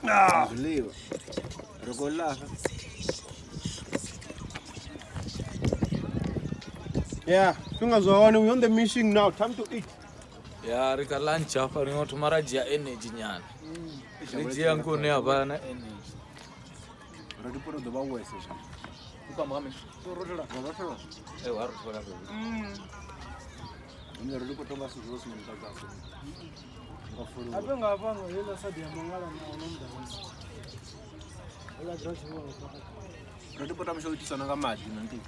Zwiḽiwa ri khou ḽa hafha. Yeah, zwifhinga zwa hone we on the mission now, time to eat. Ya ri kha lunch hafha ri ngo thoma ra dzhia energy nyana. Ri dzhia nkune ya vha na energy. Ro ḓi poto ḓo vha wese zwino. U kwamba nga mini? Vha vha fela. Eh wa ri thola fhedzi. Nṋe ro ḓi poto nga zwithu zwo sina mutakalo. Nga fulu. Ape nga hafha nga heiḽa sadi ya mangala na ono muḓagasi. Heiḽa dzula tshivhona fhaka. Ro ḓi pota misho itisana nga maḓi na nti.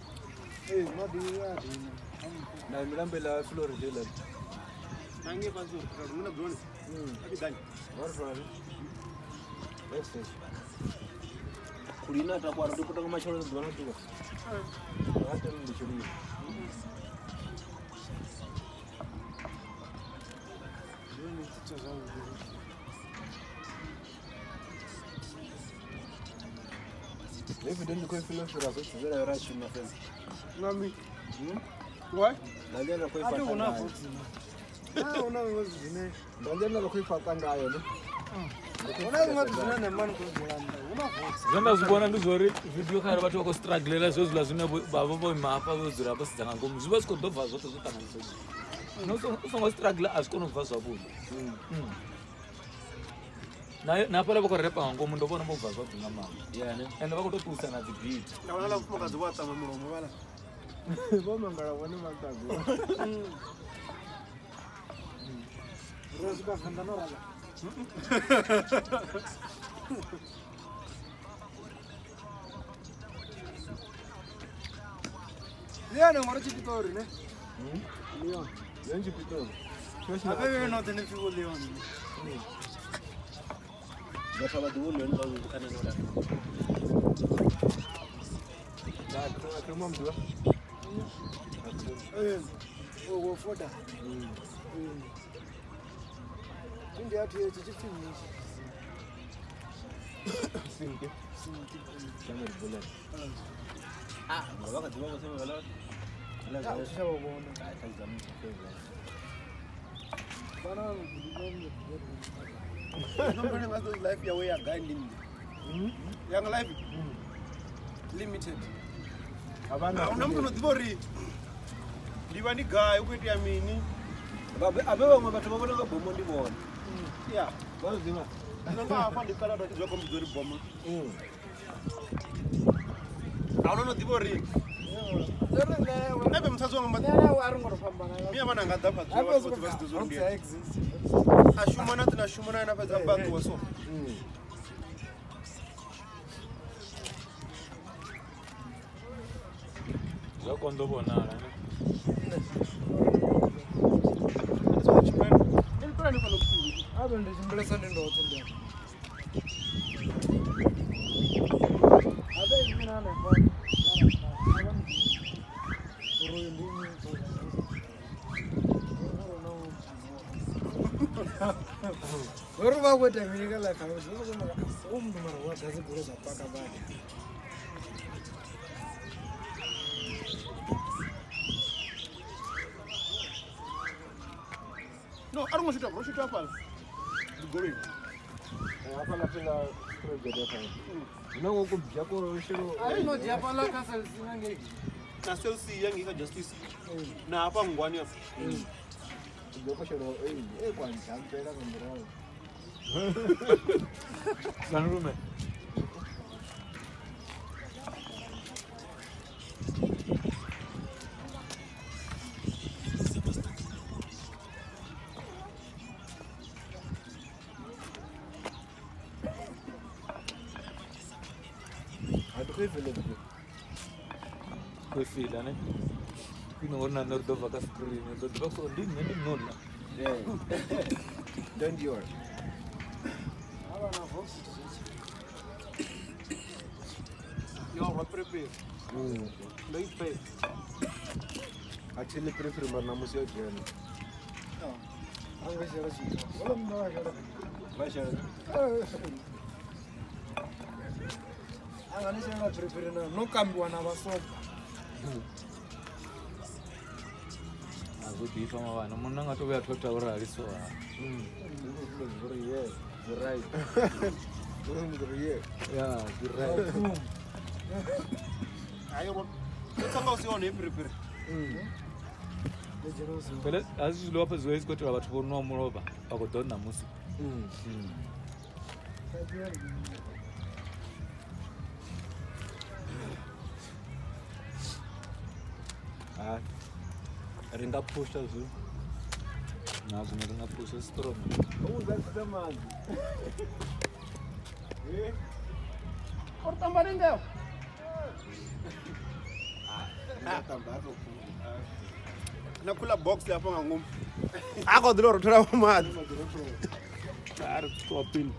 Ee, maḓi a dina. Na milambo ila Florida ila. Nange fhasi uri ri na dzone. A bidani. Vha ri fela. Access. Kulina takwa ro ḓi pota nga matshelo ḓuvha na ḓuvha. Ra tenda ndi tshililo. Ndi tsitsa zwavhuḓi. Heyi video ndi khou i fila fhira zwo tshivhela ra shuma fhedzi. Nga mi. Why? Nda ndi khou i A thi fhaṱa hu na ngayo. vox na. Ah, hu na zwiṅwe zwithu zwine Nda ndi khou i fhaṱa ngayo ne. hu na zwiṅwe zwithu zwine na mani khou dzula nnḓa. Hu na vox. Zwe nda zwi vhona ndi zwori video kharali vhathu vha khou strugglela zwezwiḽa zwine vha vha vho ima hafha vho dzula vho sedza nga ngomu zwi vha zwi khou ḓo bva zwoṱhe zwo ṱanganyiswa. No u songo struggle a zwi koni u bva zwavhuḓi. Na na hafhaḽa vha khou repa nga ngomu ndo vhona vho bva zwavhuḓi nga maanḓa. Yeah ne. Ende vha khou tou ṱuwisa na dzi beat. Nda vhona ḽa mufumakadzi vho aṱama mulomo vhala. Vho mangala vhone vha ṱaḓu. Ro swika Venḓa no rala. Leon ngori Tshipitori ne? Leon. Leon Tshipitori. Ape vhe noṱhe ni pfi vho Leon. Vhathu a vha ḓivhi Leon zwavhuḓi kana no ralo. Eh, wo foda. Ndi athu etshi tshi pfi mini? Sinke. Sinke. Ah, vha kha ḓivha vho sevha vhala. Ah, u tsha vha vhona. Vhana No mbone nga dzo life yawe ya gai ndi nṋe. Yanga life limited. Havana. A huna muthu no ḓivha uri ndi vha ndi gai hu khou itea mini. Abe vhaṅwe vhathu vha vhona nga bomo ndi vhone. Yeah. Vha zwi ḓivha. Nṋe nga hafha ndi kala zwa khou mbudza uri bomo. A huna no ḓivha uri ebe musadzi wanga mba a ri ngo to fhambana. mi avha nanga ḓa fha Ape dzula soko vhathu vha si ḓivhe uri ndi dza ene. exist. A shuma na tina shuma na ene a fhedza a ṱuwa so. Zwa konḓa u vhonala ne. Ndi songo tshimbila. Ndi ṱola ndi fhano vhusiku. Ape ndi tshimbilesa ndi ndoṱhe ndi. Ape mina hanefha. Uri uyu ndi nnyi? Uri vha khou ita mini kha life yavho? Zwi vha zwi khou mara u muthu mara wa ḓa dzi goloi dza paka badi. No, a ro ngo shutha, ro shutha hafhaḽa. Dzigoloi. Hafhaḽa fhela project hafhaḽa. Huna ngo kubya ko shelo. Ari no dzhia fhaḽa kha Cell C ngei. Na Cell C ya ngei kha Justice. Na hafha Ngwani afha. Kubya ko shelo eh eh kwa njampela nga murahu. Sanurume. A ndi khou i fela video. Khou i fila ne. Khwine ngori na nṋe ri ḓo bva kha screen ri ḓo ḓivha uri ndi nṋe ndi nṋe. Yeah. Don't you worry. Havha na Vox zwitshi. Yo ro prepare. Ndo i pfesa. Actually prefer mara na musi yo dzhena. A ngo shela tshithu. Hola munna wa shela. Vha shela. A nga ni shela phiriphiri na no kambiwa na vhasoga. A zwo ḓifha mavhana munna nga to vhuya thotha uri ali so ha. Ndi khou sumbedza uri yes, right. Ya, ndi right. Hayi ro tsa nga u si hone piripiri. Phela a zwi zwiḽiwa fhedzi zwi khou itelwa vhathu vho nwaho mulovha vha khou ḓo ṋamusi. Ha ri nga phusha zwi na zwino ri nga phusha strong. Uri tamba ni ngeo. Na kula box hafha nga ngomu. A khou ḓi ro thola maḓi. A ri ṱuwa pini.